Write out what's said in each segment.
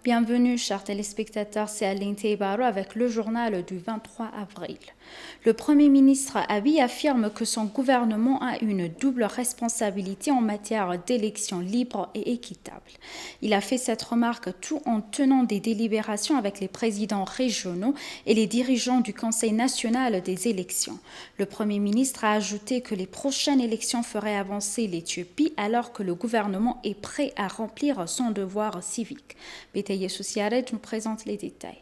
Bienvenue, chers téléspectateurs, c'est Aline Teibaro avec le journal du 23 avril. Le Premier ministre Abiy affirme que son gouvernement a une double responsabilité en matière d'élections libres et équitables. Il a fait cette remarque tout en tenant des délibérations avec les présidents régionaux et les dirigeants du Conseil national des élections. Le Premier ministre a ajouté que les prochaines élections feraient avancer l'Éthiopie alors que le gouvernement est prêt à remplir son devoir civique. Beteyesus Yared nous présente les détails.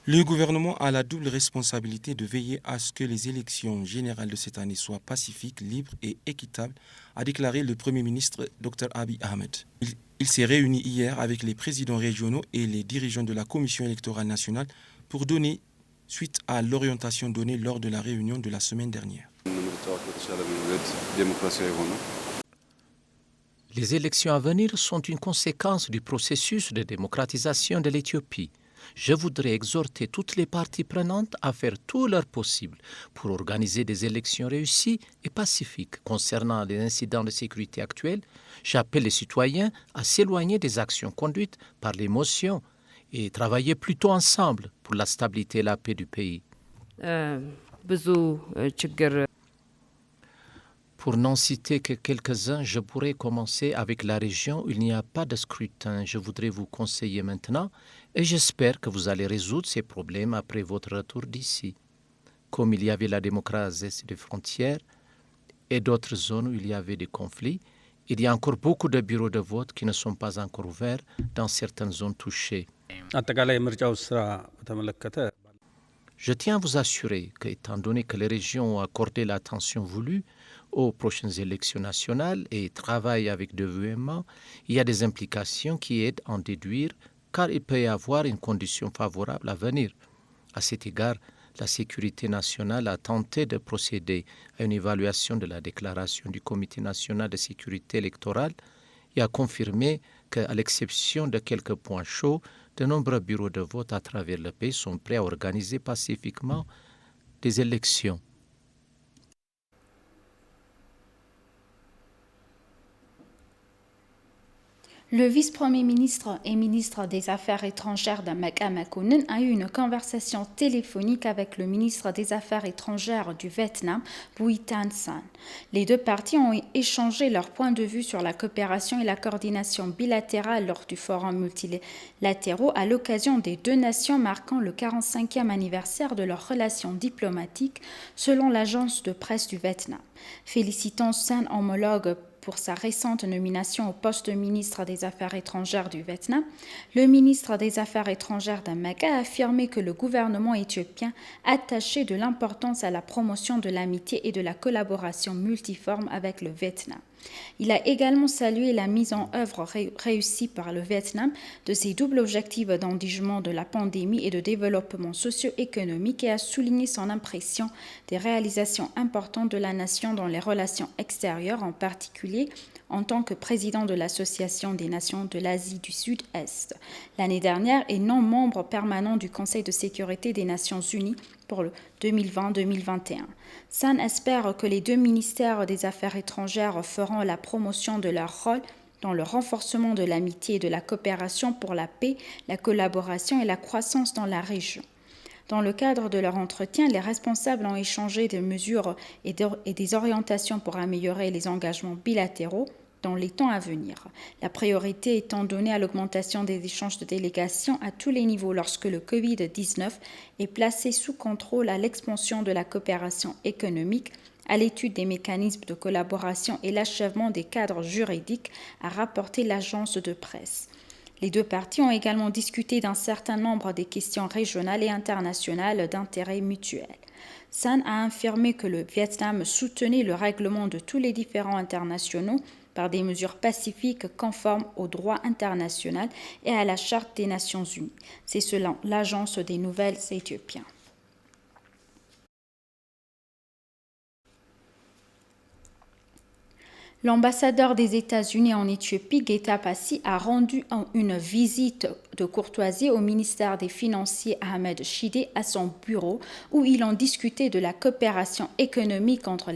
Le gouvernement a la double responsabilité de veiller à ce que les élections générales de cette année soient pacifiques, libres et équitables, a déclaré le Premier ministre Dr Abiy Ahmed. Il s'est réuni hier avec les présidents régionaux et les dirigeants de la Commission électorale nationale pour donner suite à l'orientation donnée lors de la réunion de la semaine dernière. Les élections à venir sont une conséquence du processus de démocratisation de l'Éthiopie. Je voudrais exhorter toutes les parties prenantes à faire tout leur possible pour organiser des élections réussies et pacifiques. Concernant les incidents de sécurité actuels, j'appelle les citoyens à s'éloigner des actions conduites par l'émotion et travailler plutôt ensemble pour la stabilité et la paix du pays. Pour n'en citer que quelques-uns, je pourrais commencer avec la région où il n'y a pas de scrutin. Je voudrais vous conseiller maintenant et j'espère que vous allez résoudre ces problèmes après votre retour d'ici. Comme il y avait la démocratie des frontières et d'autres zones où il y avait des conflits, il y a encore beaucoup de bureaux de vote qui ne sont pas encore ouverts dans certaines zones touchées. Je tiens à vous assurer qu'étant donné que les régions ont accordé l'attention voulue aux prochaines élections nationales et travaillent avec dévouement, il y a des implications qui aident à en déduire car il peut y avoir une condition favorable à venir. À cet égard, la sécurité nationale a tenté de procéder à une évaluation de la déclaration du Comité national de sécurité électorale et a confirmé qu'à l'exception de quelques points chauds, de nombreux bureaux de vote à travers le pays sont prêts à organiser pacifiquement des élections. Le vice-premier ministre et ministre des Affaires étrangères Demeke Mekonnen a eu une conversation téléphonique avec le ministre des Affaires étrangères du Vietnam, Bui Thanh Son. Les deux parties ont échangé leurs points de vue sur la coopération et la coordination bilatérale lors du forum multilatéraux à l'occasion des deux nations marquant le 45e anniversaire de leurs relations diplomatiques, selon l'agence de presse du Vietnam. Félicitant Son homologue pour sa récente nomination au poste de ministre des Affaires étrangères du Vietnam, le ministre des Affaires étrangères Demeke a affirmé que le gouvernement éthiopien attachait de l'importance à la promotion de l'amitié et de la collaboration multiforme avec le Vietnam. Il a également salué la mise en œuvre réussie par le Vietnam de ses doubles objectifs d'endiguement de la pandémie et de développement socio-économique et a souligné son impression des réalisations importantes de la nation dans les relations extérieures, en particulier en tant que président de l'Association des nations de l'Asie du Sud-Est l'année dernière et non membre permanent du Conseil de sécurité des Nations Unies pour le 2020-2021. Son espère que les deux ministères des Affaires étrangères feront la promotion de leur rôle dans le renforcement de l'amitié et de la coopération pour la paix, la collaboration et la croissance dans la région. Dans le cadre de leur entretien, les responsables ont échangé des mesures et des orientations pour améliorer les engagements bilatéraux dans les temps à venir. La priorité étant donnée à l'augmentation des échanges de délégations à tous les niveaux lorsque le Covid-19 est placé sous contrôle, à l'expansion de la coopération économique, à l'étude des mécanismes de collaboration et l'achèvement des cadres juridiques, a rapporté l'agence de presse. Les deux parties ont également discuté d'un certain nombre des questions régionales et internationales d'intérêt mutuel. Son a affirmé que le Vietnam soutenait le règlement de tous les différends internationaux par des mesures pacifiques conformes au droit international et à la Charte des Nations Unies. C'est selon l'agence des nouvelles éthiopiennes. L'ambassadeur des États-Unis en Éthiopie, Geta Passi, a rendu une visite de courtoisie au ministère des Financiers Ahmed Shide à son bureau où ils ont discuté de la coopération économique entre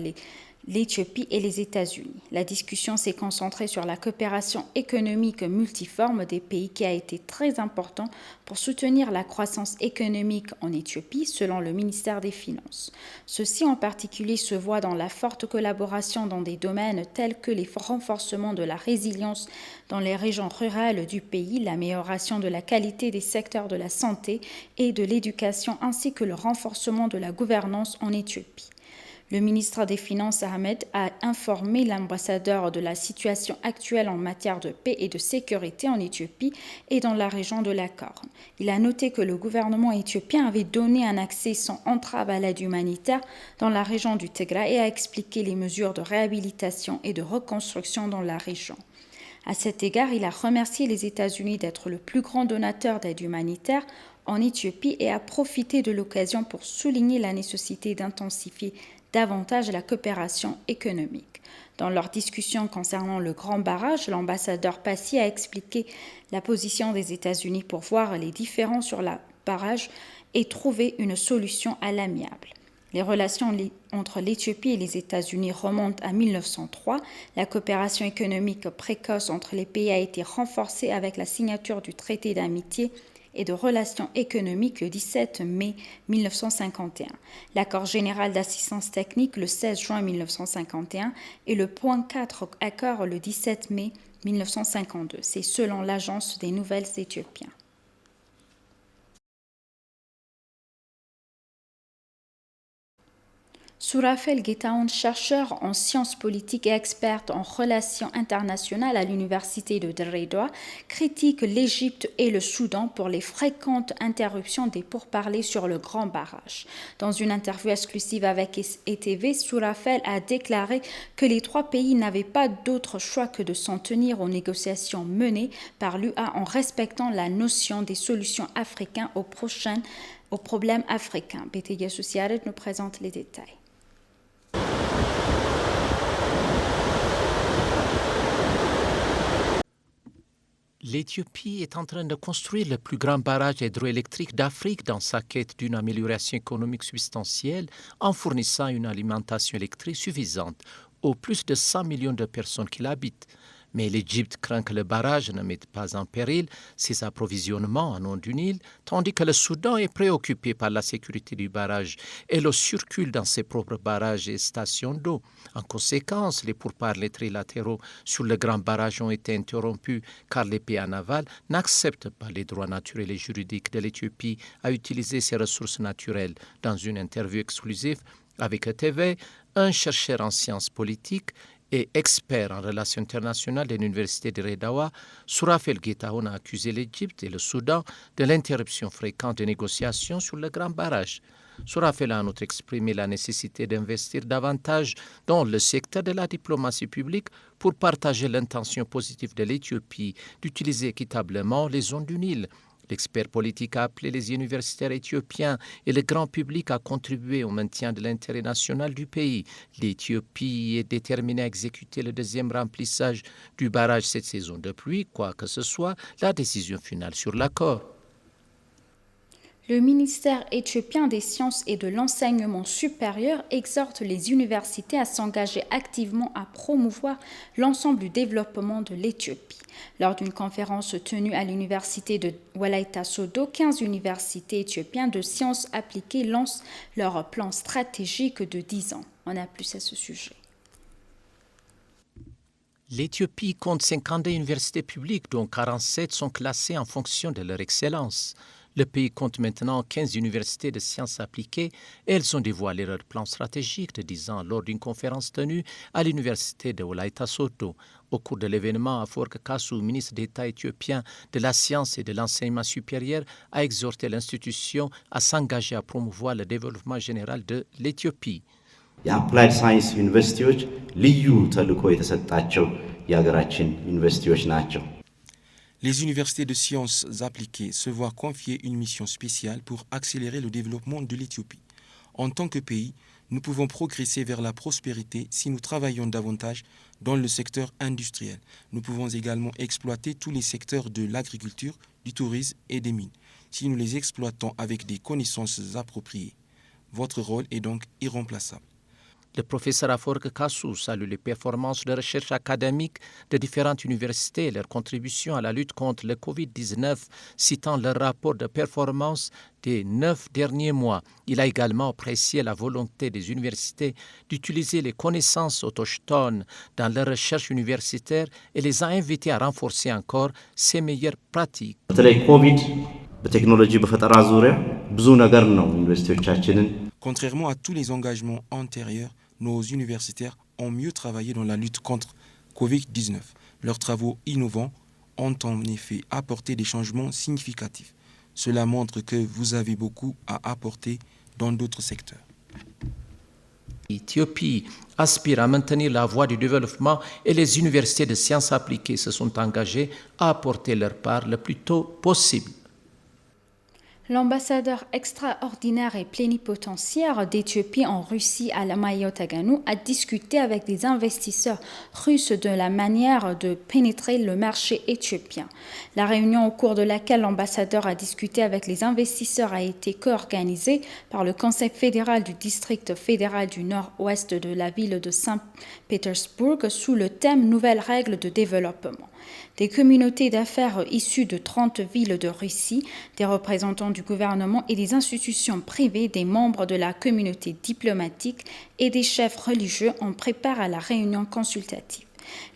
l'Éthiopie et les États-Unis. La discussion s'est concentrée sur la coopération économique multiforme des pays qui a été très importante pour soutenir la croissance économique en Éthiopie, selon le ministère des Finances. Ceci en particulier se voit dans la forte collaboration dans des domaines tels que les renforcements de la résilience dans les régions rurales du pays, l'amélioration de la qualité des secteurs de la santé et de l'éducation, ainsi que le renforcement de la gouvernance en Éthiopie. Le ministre des Finances Ahmed a informé l'ambassadeur de la situation actuelle en matière de paix et de sécurité en Éthiopie et dans la région de la Corne. Il a noté que le gouvernement éthiopien avait donné un accès sans entrave à l'aide humanitaire dans la région du Tigray et a expliqué les mesures de réhabilitation et de reconstruction dans la région. À cet égard, il a remercié les États-Unis d'être le plus grand donateur d'aide humanitaire en Éthiopie et a profité de l'occasion pour souligner la nécessité d'intensifier davantage la coopération économique. Dans leur discussion concernant le grand barrage, l'ambassadeur Passy a expliqué la position des États-Unis pour voir les différends sur le barrage et trouver une solution à l'amiable. Les relations entre l'Éthiopie et les États-Unis remontent à 1903. La coopération économique précoce entre les pays a été renforcée avec la signature du traité d'amitié et de relations économiques le 17 mai 1951, l'accord général d'assistance technique le 16 juin 1951 et le point 4 accord le 17 mai 1952. C'est selon l'agence des nouvelles éthiopiennes. Sourafel Getaon, chercheur en sciences politiques et experte en relations internationales à l'université de Dredwa, critique l'Égypte et le Soudan pour les fréquentes interruptions des pourparlers sur le grand barrage. Dans une interview exclusive avec ETV, Sourafel a déclaré que les trois pays n'avaient pas d'autre choix que de s'en tenir aux négociations menées par l'UA en respectant la notion des solutions africaines aux problèmes africains. BTG Associated nous présente les détails. L'Éthiopie est en train de construire le plus grand barrage hydroélectrique d'Afrique dans sa quête d'une amélioration économique substantielle en fournissant une alimentation électrique suffisante aux plus de 100 millions de personnes qui l'habitent. Mais l'Égypte craint que le barrage ne mette pas en péril ses approvisionnements en eau du Nil, tandis que le Soudan est préoccupé par la sécurité du barrage et l'eau circule dans ses propres barrages et stations d'eau. En conséquence, les pourparlers trilatéraux sur le grand barrage ont été interrompus car les pays en aval n'acceptent pas les droits naturels et juridiques de l'Éthiopie à utiliser ses ressources naturelles. Dans une interview exclusive avec ETV, un chercheur en sciences politiques et expert en relations internationales de l'université de Redawa, Sourafel Getaon a accusé l'Égypte et le Soudan de l'interruption fréquente des négociations sur le grand barrage. Sourafel a en outre exprimé la nécessité d'investir davantage dans le secteur de la diplomatie publique pour partager l'intention positive de l'Éthiopie d'utiliser équitablement les zones du Nil. L'expert politique a appelé les universitaires éthiopiens et le grand public à contribuer au maintien de l'intérêt national du pays. L'Éthiopie est déterminée à exécuter le deuxième remplissage du barrage cette saison de pluie, quoi que ce soit la décision finale sur l'accord. Le ministère éthiopien des Sciences et de l'Enseignement supérieur exhorte les universités à s'engager activement à promouvoir l'ensemble du développement de l'Éthiopie. Lors d'une conférence tenue à l'université de Walaita Sodo, 15 universités éthiopiennes de sciences appliquées lancent leur plan stratégique de 10 ans. On a plus à ce sujet. L'Éthiopie compte 52 universités publiques, dont 47 sont classées en fonction de leur excellence. Le pays compte maintenant 15 universités de sciences appliquées et elles ont dévoilé leur plan stratégique de 10 ans lors d'une conférence tenue à l'université de Wolaita Sodo. Au cours de l'événement, Afwerk Kassou, ministre d'État éthiopien de la science et de l'enseignement supérieur, a exhorté l'institution à s'engager à promouvoir le développement général de l'Éthiopie. የአፕላይድ ሳይንስ ዩኒቨርሲቲዎች ልዩ ተልዕኮ የተሰጣቸው የሀገራችን ዩኒቨርሲቲዎች ናቸው። Les universités de sciences appliquées se voient confier une mission spéciale pour accélérer le développement de l'Éthiopie. En tant que pays, nous pouvons progresser vers la prospérité si nous travaillons davantage dans le secteur industriel. Nous pouvons également exploiter tous les secteurs de l'agriculture, du tourisme et des mines, si nous les exploitons avec des connaissances appropriées. Votre rôle est donc irremplaçable. Le professeur Afwerk Kassou salue les performances de recherche académique de différentes universités et leur contribution à la lutte contre le Covid-19, citant leur rapport de performance des 9 derniers mois. Il a également apprécié la volonté des universités d'utiliser les connaissances autochtones dans leur recherche universitaire et les a invités à renforcer encore ces meilleures pratiques. በተለይ ኮቪድ በቴክኖሎጂ በፈጠራ ዙሪያ ብዙ ነገር ነው ዩኒቨርሲቲዎቻችንን Contrairement à tous les engagements antérieurs, nos universitaires ont mieux travaillé dans la lutte contre Covid-19. Leurs travaux innovants ont en effet apporté des changements significatifs. Cela montre que vous avez beaucoup à apporter dans d'autres secteurs. L'Éthiopie aspire à maintenir la voie du développement et les universités de sciences appliquées se sont engagées à apporter leur part le plus tôt possible. L'ambassadeur extraordinaire et plénipotentiaire d'Éthiopie en Russie, Alemayehu Tegenu, a discuté avec des investisseurs russes de la manière de pénétrer le marché éthiopien. La réunion au cours de laquelle l'ambassadeur a discuté avec les investisseurs a été co-organisée par le Conseil fédéral du district fédéral du nord-ouest de la ville de Saint-Pétersbourg sous le thème Nouvelles règles de développement. Des communautés d'affaires issues de 30 villes de Russie, des représentants du gouvernement et des institutions privées, des membres de la communauté diplomatique et des chefs religieux ont pris part à la réunion consultative.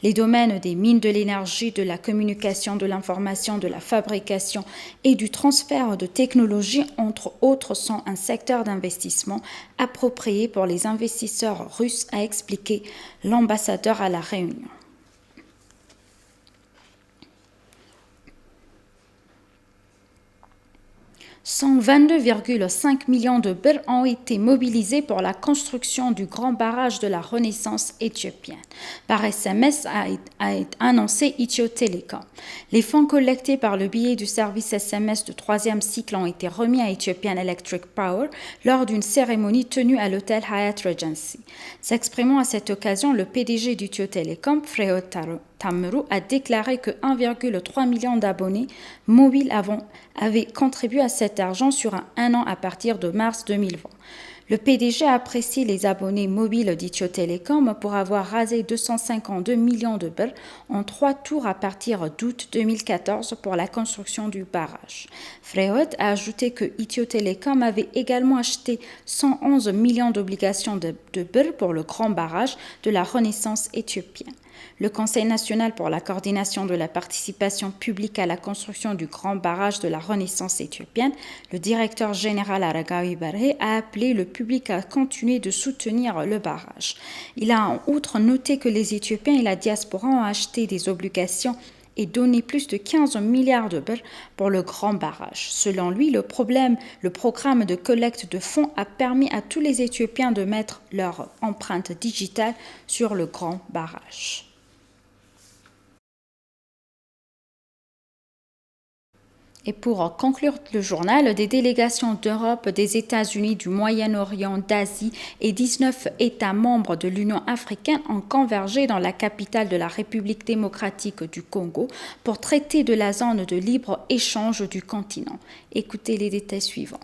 Les domaines des mines, de l'énergie, de la communication, de l'information, de la fabrication et du transfert de technologies, entre autres, sont un secteur d'investissement approprié pour les investisseurs russes, a expliqué l'ambassadeur à la réunion. 122,5 millions de birr ont été mobilisés pour la construction du grand barrage de la Renaissance éthiopienne. Par SMS a annoncé Ethio Telecom. Les fonds collectés par le biais du service SMS de troisième cycle ont été remis à Ethiopian Electric Power lors d'une cérémonie tenue à l'hôtel Hyatt Regency. S'exprimant à cette occasion, le PDG d'Ethio Telecom, Frehiwot Tamru, a déclaré que 1,3 million d'abonnés mobiles avaient contribué à cet argent sur un an à partir de mars 2020. Le PDG a apprécié les abonnés mobiles d'Ethio Telecom pour avoir rasé 252 millions de birr en 3 tours à partir d'août 2014 pour la construction du barrage. Frehiwot a ajouté que Ethio Telecom avait également acheté 111 millions d'obligations de birr pour le grand barrage de la Renaissance éthiopienne. Le Conseil national pour la coordination de la participation publique à la construction du grand barrage de la Renaissance éthiopienne, le directeur général Aregawi Berhe a appelé le public à continuer de soutenir le barrage. Il a en outre noté que les Éthiopiens et la diaspora ont acheté des obligations et donné plus de 15 milliards de birr pour le grand barrage. Selon lui, le programme de collecte de fonds a permis à tous les Éthiopiens de mettre leur empreinte digitale sur le grand barrage. Et pour conclure le journal, des délégations d'Europe, des États-Unis, du Moyen-Orient, d'Asie et 19 États membres de l'Union africaine ont convergé dans la capitale de la République démocratique du Congo pour traiter de la zone de libre-échange du continent. Écoutez les détails suivants.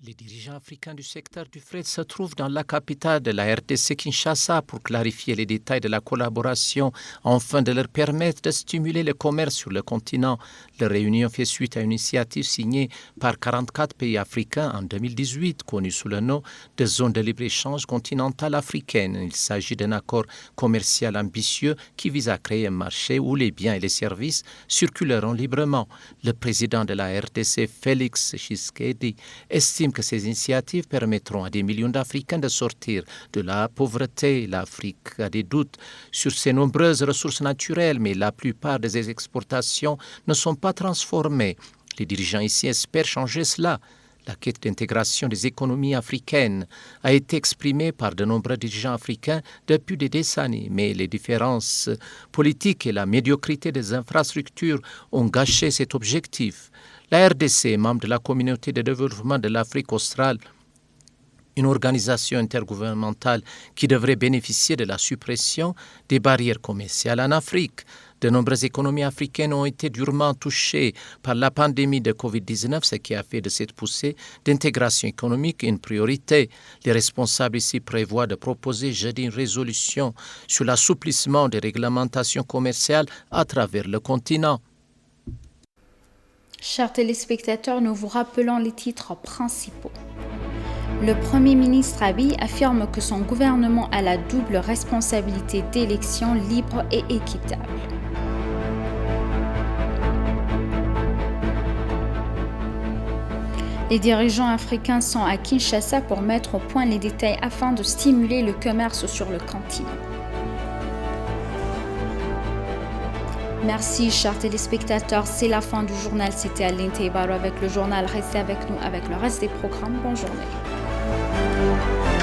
Les dirigeants africains du secteur du fret se trouvent dans la capitale de la RDC Kinshasa pour clarifier les détails de la collaboration afin de leur permettre de stimuler le commerce sur le continent. La réunion fait suite à une initiative signée par 44 pays africains en 2018, connue sous le nom de zone de libre-échange continentale africaine. Il s'agit d'un accord commercial ambitieux qui vise à créer un marché où les biens et les services circuleront librement. Le président de la RDC, Félix Tshisekedi, estime que ces initiatives permettront à des millions d'Africains de sortir de la pauvreté. L'Afrique a des doutes sur ses nombreuses ressources naturelles, mais la plupart des exportations ne sont pas transformées. Les dirigeants ici espèrent changer cela. La quête d'intégration des économies africaines a été exprimée par de nombreux dirigeants africains depuis des décennies, mais les différences politiques et la médiocrité des infrastructures ont gâché cet objectif. La RDC, membre de la communauté de développement de l'Afrique australe, Une organisation intergouvernementale qui devrait bénéficier de la suppression des barrières commerciales en Afrique. De nombreuses économies africaines ont été durement touchées par la pandémie de Covid-19, ce qui a fait de cette poussée d'intégration économique une priorité. Les responsables ici prévoient de proposer jeudi une résolution sur l'assouplissement des réglementations commerciales à travers le continent. Chers téléspectateurs, nous vous rappelons les titres principaux. Le Premier ministre Abiy affirme que son gouvernement a la double responsabilité d'élections libres et équitables. Les dirigeants africains sont à Kinshasa pour mettre au point les détails afin de stimuler le commerce sur le continent. Merci, chers téléspectateurs. C'est la fin du journal. C'était Aline Teibaro avec le journal. Restez avec nous avec le reste des programmes. Bonne journée.